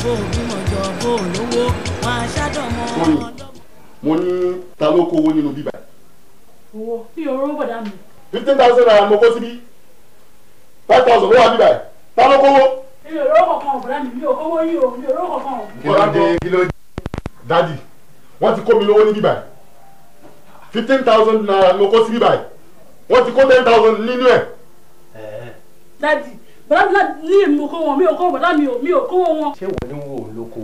Bó o bímọ jọ bó o lówó wọn aṣáàdọ̀mọ́. Mo ní ta ló kó owó nínú bíbá. Owó mi ò rówó bọ̀dá mi. 15,000 naira mo kó síbí, 5,000 ló wà bíbá ẹ̀, ta ló kówó. Mi ò rówó kankan bọ̀dá mi, mi ò kówó yín o, mi ò rówó kankan. Kí ló dé, kí ló dé? Dádì, wọ́n ti kó mi lówó ní bíbá ẹ̀, 15,000 naira mo kó sí bíbá ẹ̀, wọ́n ti kó 10,000 nínú ẹ̀. Dádì, bọ̀dá mi ní èmi kó wọn, mi ò kó bọ̀dá mi ò, mi ò kówó wọn. Ṣé wọ́n ní wo ló kó?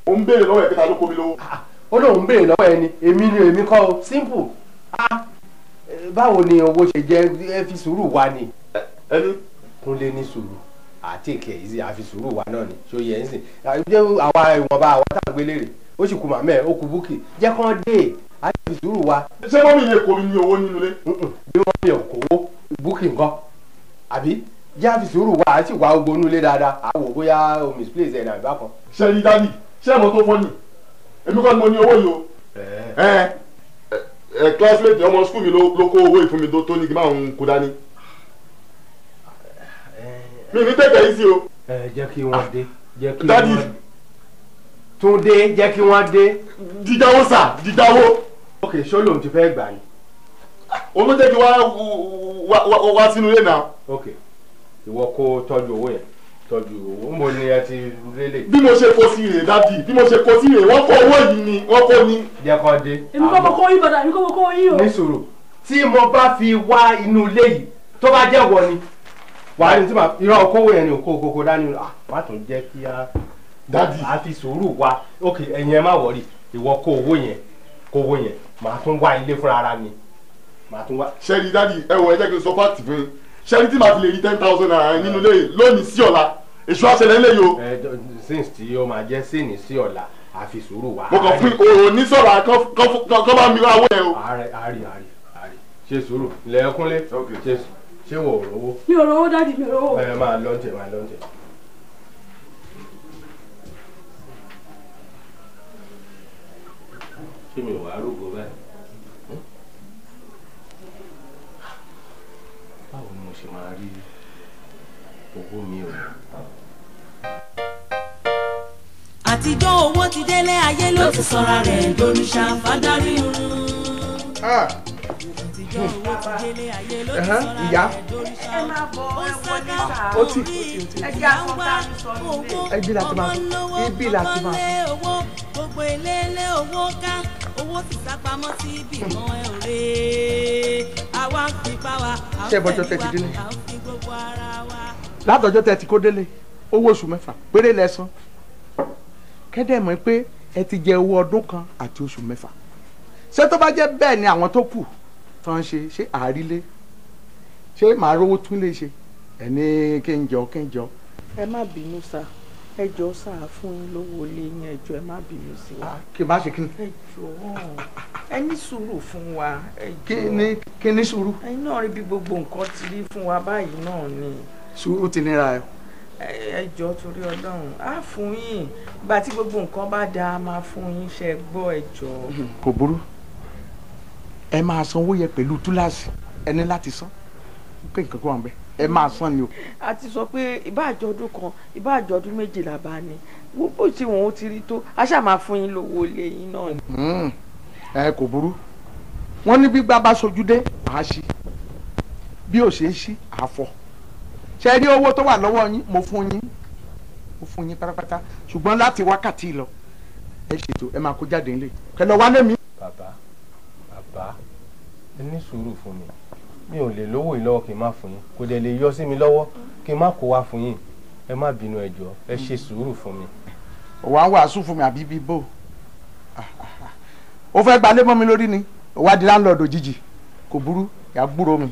Ó ń béèrè lọ́wọ́ ẹ̀ pé ta ló kó mi lówó. Ó lóun béèrè lọ́wọ́ ẹni, èmi ni èmi kọ́ o, simple. Báwo ni owó ṣe jẹ́? Ẹ fi sùúrù wa ni. Ẹni Kúnlé ní sùúrù àti èkè yìí àfi sùúrù wa náà ni ṣó yẹ ń sìn. Àwa ìwọ̀nba àwa tá à ń gbélé rè, ó sì kú màmá ẹ̀, ó kú Búkì, jẹ́ kán dé àti fi sùúrù wa. Ṣé mọ́mí lè kó mi ní owó nínú ilé? Bí mọ́mí ò kówó Búkì nǹkan àbí jẹ́ àfi sùúrù wa àti ìwà ogbó inú ilé dáadáa, àwò bóyá o misplace ẹ̀ nàbí bákan. Ṣé rí dádì, ṣé ẹ̀mọ́ tó fọ́ ni? Èmi kọ́ ni mo ní owó yìí o. Ẹ classmate ọmọ school mi ló kó owó ìfún mi tó ní kí n máa ń kó dání. Mi ní tẹ̀kẹ̀ yìí sí o. Ẹ jẹ́ kí wọ́n dé, jẹ́ kí Dádì. wọ́n Túndé, jẹ́ kí wọ́n dé. Dídáwó sà, dídáwó. Ok, ṣó lòun ti fẹ́ gbà ni? Òun ló jẹ́ kí wá sínú ilé náà. Ok, ìwọ kó tọ́jú owó yẹn, tọ́jú owó. Ń bo ni ẹ ti rélé? Bí mo ṣe kó sí rè dádì, bí mo ṣe kó sí rè, wọ́n kó owó yìí ni, wọ́n kó ni. Jẹ́ kó dé. Èmi kọ́ mo kó yín bọ̀dá, èmi kọ́ mo kó yín o. Ní sùúrù, tí mo bá fi wá inú ilé yìí, tó bá jẹ́ wọ ni, wàá ní tí màá irọ́ kówó yẹn ni òkó kókó dání, má tún jẹ́ kí á. Dádì. A fi sùúrù wa. Ok, ẹ̀yin ẹ má wọ̀rì, ìwọ kó owó yẹn, kó owó yẹn, màá tún wá ilé fúnra ara mi, màá tún wá. Ṣé rí dádì, ẹ wọ ẹ jẹ́ kí n sọ fáàtì fún yín. Ṣé rí tí màá fi lè rí 10,000 naira nínú ilé yìí lónìí sí ọ̀la, èso àṣẹlẹ̀ ńlẹ̀ yìí o. Since tí ó máa jẹ́ sínì sí ọ̀la, a fi sùúrù wa. Mo kàn fún òní sọ̀rọ̀ kán bá mi wá owó yẹn o. Àárẹ̀ àárẹ̀ àárẹ̀ àárẹ̀ ṣe sùúrù lẹ́ẹ̀kúnlé. Ṣé wò ó rówó? Mi ò rówó dádì, mi ò rówó. Ẹ máa lọ́ntẹ̀, máa lọ́ntẹ̀. Ṣé mi ò wá rògbò báyìí? Báwo ni mo ṣe máa rí owó mi o? Àtijọ́ owó ti délé ayé ló ti sọra rẹ̀ dorìṣà fádárí run. Àtijọ́ owó ti délé ayé ló ti sọra rẹ̀ dorìṣà. Ó sáká orí ìyá wá owó ọmọ lówó ọmọ lé owó gbogbo ilé lé owó ká owó sì sápamọ́ sí ibì kan ẹ ò rè é. Àwa ń fipá wa, à ń fẹ́ wa, à ń fi gbogbo ara wa. Látọjọ́ tẹ́ ti kó délé, owó oṣù mẹ́fà péré lẹ́sàn. Kẹ́dẹ̀ mọ̀ pé ẹ ti jẹ owó ọdún kan àti oṣù mẹ́fà. Ṣé tó bá jẹ́ bẹ́ẹ̀ ni àwọn tó kù tán ṣe, ṣé àárílé, ṣé màá rówó tún lè ṣe? Ẹ ní kí n jọ, kí n jọ. Ẹ má bínú sá, ẹ jọ̀ọ́ sá fún yín lówó ilé yín, ẹ jọ̀ọ́ ẹ má bínú sí wa. Kí n má ṣe kí ni? Ẹ jọ̀ọ́ ẹ ní sùúrù fún wa, ẹ jọ̀ọ́. Kí ni sùúrù? Ẹ̀yin náà rí bí gbogbo nǹkan ti rí fún wa báyìí náà ni. Sùúrù ti nira ẹ. Ẹ jọ̀ọ́ torí Ọlọ́run, á fún yín ìgbà tí gbogbo nǹkan bá dáa máa fún yín, ṣe gbọ́, ẹ jọ̀ọ́. Kò burú, ẹ máa sanwó yẹ pẹ̀lú túláàsì, ẹ ní láti san pé nǹkan kó wà ń bẹ, ẹ máa san ni o. A ti sọ pé ìbá àjọ̀dún kan, ìbá àjọ̀dún méjìlá bá ní bó ti wọ́n ó ti rí tó, a ṣáà máa fún yín lówó ilé yín náà ni. Ẹ kò burú, wọ́n ní gbígbá bá sojú dé àá ṣí, bí ò ṣe é ṣí àá fọ́. Ṣé rí owó tó wà lọ́wọ́ yín, mo fún yín, mo fún yín pátápátá, ṣùgbọ́n láti wákàtí lọ ẹ ṣètò ẹ máa kó jáde nílé kẹ lọ wálé mi. Bàbá, bàbá, ẹ ní sùúrù fún mi, mi ò lè lówó yìí lọ́wọ́ kí n má fún yín, kò dẹ̀ lè yọ sí mi lọ́wọ́ kí n má kó wá fún yín, ẹ má bínú ẹ jọ̀ọ́, ẹ ṣe sùúrù fún mi. Òwò à ń wàásù fún mi àbí bíbó ó fẹ́ gbalé mọ́ mi lórí ni, òwò á di láńlọ́ọ̀dù òjijì, kò burú, yà gbúrò mi.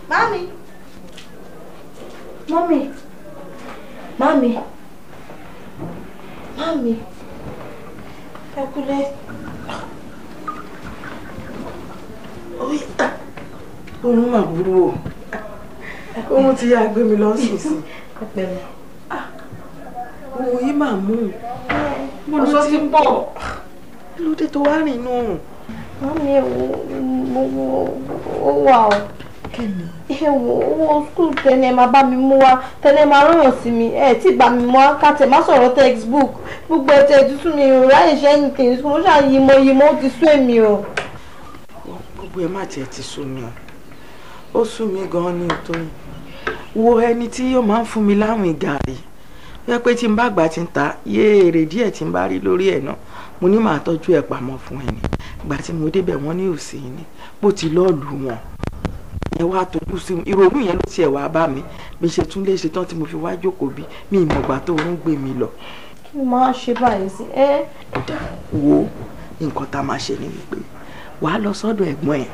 Mami. Mami. Mami. Mami. Ẹ kúlẹ̀. Oorun mà burú o. Oorun ti yá gbé mi lọ sùn sí. Ẹ pẹ̀lẹ́. Òun yìí máa mú un. Mo ló ti ń bọ̀. Kí ló dé tó wá rìn inú òrùn? Mami, ẹ wo ó wà o. Ẹ wo owó skul tẹ́lẹ̀ máa bá mi mú wá, tẹ́lẹ̀ máa rọ̀yàn sí mi, ẹ tí bá mi mú wá ká tẹ̀ má sọ̀rọ̀ textbook. Gbogbo ẹ̀tẹ̀ ìtútù mi ò ráyè ṣe anything, mo ṣáà yímọ yímọ ó ti sú èmi o. Gbogbo ẹ má tiẹ̀ ti sú mi o. Ó sú mi gan-an ní ìtòyìn. Wo ẹni tí yóò máa ń fún mi láwìn gàrí. Ó yẹ pé tí n bá gbà tí ń ta yé èrè díẹ̀ tí n bá rí lórí ẹ̀ náà, mo ní màá tọ́jú ẹ̀ pamọ́ fún ẹni. Ìgbà tí mo débẹ̀ wọ́n ní òsì ní bó ti lọ́ọ̀lù wọn. Ẹ wá tójú sí mi, ìrònú yẹn ló tiẹ̀ wá bá mi. Bí ṣe tún lè ṣe tán tí mo fi wá jókòó bí mi ìmọ̀gbà tó ń gbé mi lọ. Kí ni màá ṣe báyìí sí ẹ? Kódà wo nǹkan tá a máa ṣe ni wípé wàá lọ sọ́dọ̀ ẹ̀gbọ́n ẹ̀.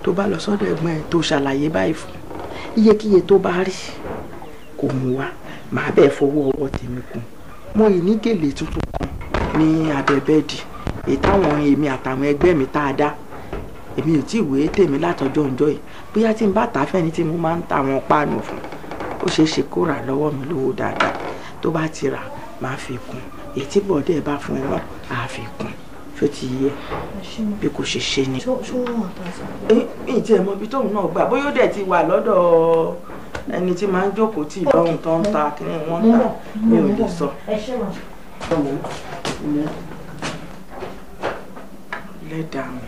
Tó bá lọ sọ́dọ̀ ẹ̀gbọ́n ẹ̀ tó ṣàlàyé báyìí fún iyekíye tó bá rí kò mú wá, màá bẹ́ẹ̀ fọwọ́ ọwọ́ tèmi kún. Mo ì ní gèlè tuntun kan ní abẹ́ bẹ́ẹ̀dì èyí táwọn èmi àtàwọn ẹgbẹ́ mi tá a dá. Èmi ò tí ì wé tèmi látọjọ́ ọjọ́ yìí, bóyá tí n bá tà á fẹ́ni tí mo máa ń ta àwọn páànù fún, ó ṣeé ṣe kó rà lọ́wọ́ mi lówó dáadáa. Tó bá ti rà máa fi kún, èyí tí bọ̀dẹ́ bá fún ẹ náà á fi kún. Ṣó ti yé bí kò ṣe ṣe ni. Mi ti ẹ̀ mọ ibi tóun náà gbà, bóyá ó dẹ̀ ti wà lọ́dọ̀ ẹni tí máa ń jókòó tì lọ́hùn tó ń ta kí wọ́n ń tà, mi ò lè sọ. Lẹ́dàá mi,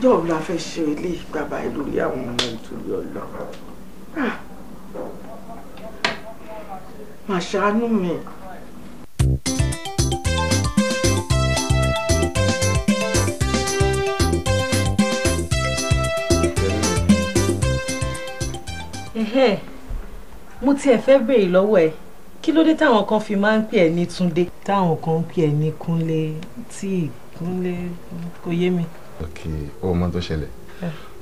jọ̀ọ́ la fẹ́ ṣe ilé ìgbà báyìí lórí àwọn ọmọ ìtòrí ọlọ. Mà ṣàánú mi. Mo tiẹ̀ fẹ́ béèrè lọ́wọ́ ẹ, kí ló dé táwọn kan fi máa ń pè ẹ́ ní Túndé, táwọn kan ń pè ẹ́ ní Kúnlé, tí Kúnlé kò yé mi. Ok, ó mọ tó ṣẹlẹ̀.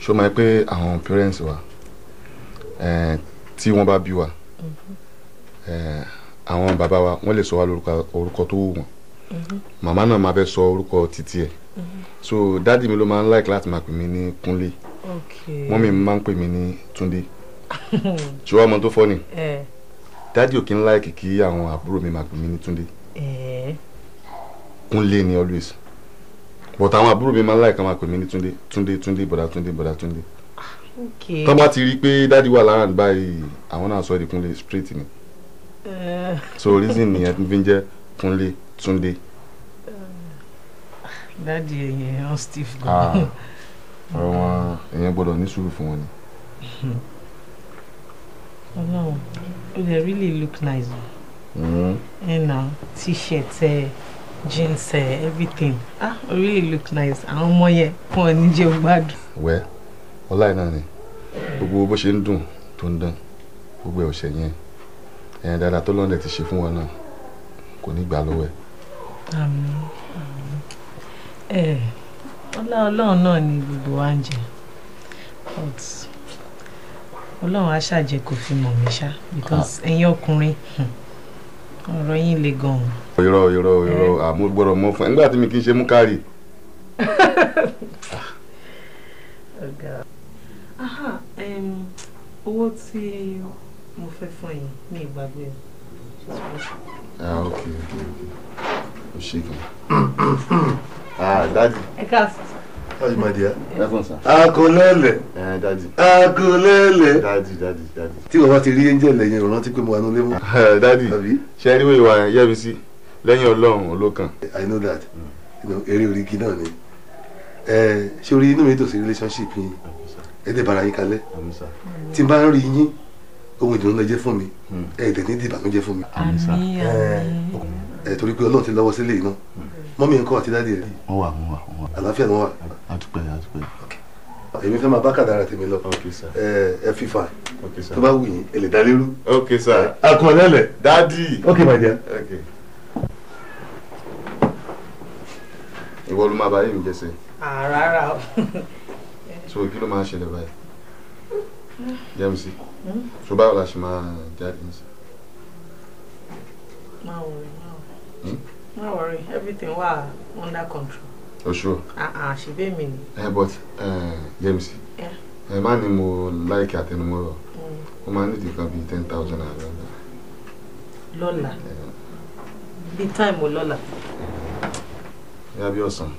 Ṣó máa pé àwọn parents wa tí wọ́n bá bí wa, àwọn bàbá wa wọ́n lè sọ wá lórúkọ orúkọ tó wù wọ́n. Màmá náà máa fẹ́ sọ orúkọ títí ẹ̀. So dádì mi ló máa ń like láti máa pè mí ní Kúnlé. Mọ́mì mi máa ń pè mí ní Túndé. Ṣé wàá mọ tó fọ́ ni? Dádì ò kí ń like kí àwọn àbúrò mi máa pè mí ní Túndé. Kúnlé ni always. But àwọn àbúrò mi máa ń like ká máa pè mí ní Túndé, Túndé, Túndé, bọ̀dá Túndé, bọ̀dá Túndé. Tọ́ bá ti rí i pé dádì wà lára báyìí, àwọn náà sọ di Kúnlé straight ni. So reason nìyẹn tí fi ń jẹ́ Kúnlé, Túndé. Dádì ẹ̀yìn ọ̀ Steve gan. Ọ̀rọ̀ wọn èèyàn gbọ́dọ̀ ní sùúrù fún wọn ni. Ọlọ́run, o dey really look nice o. Ẹ na t-shirt ẹ, jeans ẹ, everything. Ah, o really look nice. Àwọn ọmọ yẹn fún ọ ní jẹ́ gbádùn. Wẹ́, ọlá iná ni gbogbo bó ṣe ń dùn tó ń dán, gbogbo ẹ̀ ọ̀sẹ̀ yẹn ẹ̀yìn dáadáa tó lọ́ndẹ̀ ti ṣe fún wọn náà kò ní gbà lọ́wọ́ ẹ̀. Àmín, àmín. Ẹ ọlá Ọlọ́run náà ni gbogbo wa ń jẹ. But Ọlọ́run á ṣàjẹ́ kó fi mọ̀ mí ṣá, because ẹ̀yin ọkùnrin ọ̀rọ̀ yín le gan-an. Irọ́ irọ́ irọ́, àmú gbọ́dọ̀ mọ́ fún ẹ nígbà tí mi kì í ṣe mú kárì. Owó tí mo fẹ́ fún yín ní ìgbàgbé o. Ah, ok ok ok, o ṣe gan. Ah, daddy. Ẹ káàsán. How you, my dear? Welcome, sir. Akolele. Daddy. Akolele. Daddy, daddy, daddy. Tí wọ́n bá ti rí angel lẹ́yìn, ò rántí pé mo wà nílé mọ́. Daddy, ṣe rí ìwà yẹn sí lẹ́yìn Ọlọ́run olókàn. I know that. You know, eré orígi náà ni. Ṣé orí inú mi dùn sí relationship yín? Ẹ dẹ̀ bára yín kalẹ̀. Tí n bá ń rí yín, ohun ìdùnnú lẹ jẹ́ fún mi. Ẹ dẹ̀ ní ìbànújẹ́ fún mi. Ẹ torí pé Ọlọ́run ti lọ́wọ́ sílé yìí náà. Mọ́mí ńkọ́ àti dádì rẹ̀. Wọ́n wà, wọ́n wà, wọ́n wà. Àlàáfíà ni wọ́n wà. Àdúpẹ́, àdúpẹ́. Èmi fẹ́ máa bá kàdára tèmi lọ. Ẹ fífa. Tó bá wù yín, ẹ lè dá lérú. Ok sir. Akọ̀lẹ́lẹ̀. Dádì. Ok my dear. Ok. Ìwọ ló máa bá yé mi jẹ́sẹ̀. Rárá o. So kí ló máa ṣẹlẹ̀ báyìí? Yẹ́misí. So báwo la ṣe máa jáde nísìn? Má worry, má worry. Má worry, everything wà under control. O sure? Ṣe bẹ́ẹ̀ mi ni. But Yẹ́misí, ẹ má ní mo like àtẹnumọ́rọ̀. Ó máa nídìí kan bíi 10,000 naira. Lọ́la? Bí time wo lọ́la? Bóyá bí ọ̀sán.